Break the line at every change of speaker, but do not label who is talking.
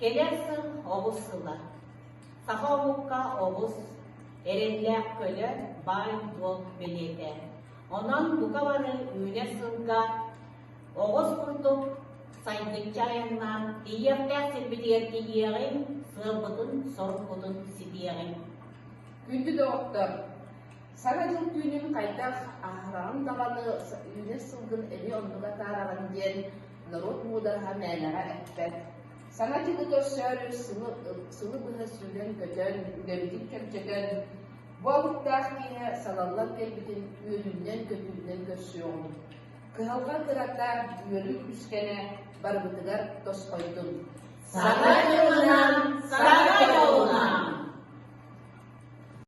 Кэлэр сыл оҕус сыла. Саха омукка оҕус, эрэллээх көлө, баай-дуол бэлиэтэ. Онон бука бары үүнэр сылга оҕус курдук сайдыччы айаннаан тиийиэхтээх сирбитигэр тиийиэҕиҥ, сыалбытын-сорукпутун ситиэҕиҥ.
Күндү доҕоттор, Саҥа дьыл түүнүн хайдах аһараҕын даҕаны үүнэр сылгын эмиэ оннук атаараҕын диэн норуот муудараһа мээнэҕэ эппэт. Саҥа дьылы көрсөөрү сылы, сылы быһа сүүрэн-көтөн, үлэбитин чөмчөтөн, бу алыптаах киэһэ салаллан кэлбитин үөрүүнэн-көтүүнэн көрсүөҕүҥ. Кыһалҕа кырата, үөрүү үскэнэ барыбытыгар тосхойдун.
Саҥа!